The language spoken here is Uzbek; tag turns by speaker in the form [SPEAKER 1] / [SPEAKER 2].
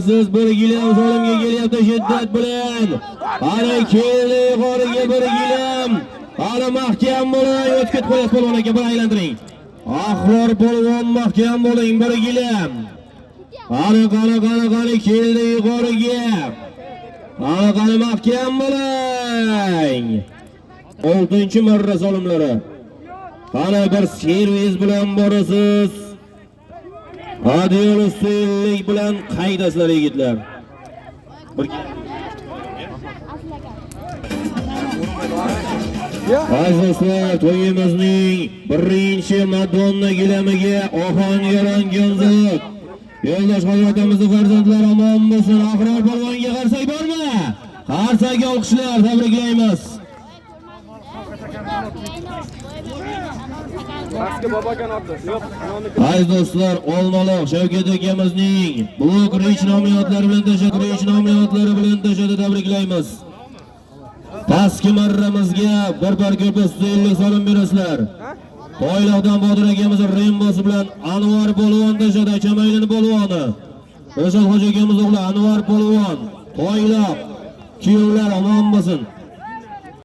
[SPEAKER 1] Siz bir gilam solimga kelyapti shiddat bilan. Qani keldi yuqoriga bir gilam. Qani mahkam bo'ling, o'tkit qo'yasiz polvon aka, bir aylantiring. Ahror polvon, mahkam bo'ling, bir gilam. Qani, qani, qani, qani keldi yuqoriga. Qani, qani mahkam bo'ling. 6-marra solimlari. Qani bir servis bilan borasiz. Adyol ustunlik bilan qaydasizlar, yigitlar. Bir. Aziz do'stlar, to'yimizning birinchi Madonna gilamiga Ohangaron Gonzalez. Yo'ldosh Hoji farzandlari omon bo'lsin. Ahror polvonga qarsak bormi? Qarsak olqishlar, tabriklaymiz.
[SPEAKER 2] Pastga bobokan otdi. Yo'q, anoniki.
[SPEAKER 1] Aziz do'stlar, Olmaliq Shavkat akamizning Blok Rich nomli otlari bilan tashladi, Rich nomli otlari bilan tashladi, tabriklaymiz. Pastki marramizga bir par ko'rpa 150 solim berasizlar. Toyloqdan Bodir akamiz Rembosi bilan Anvar polvon tashladi, Chamaylini polvoni. Rashod hoji akamiz o'g'li Anvar polvon, Toyloq, kuyovlar omon bo'lsin.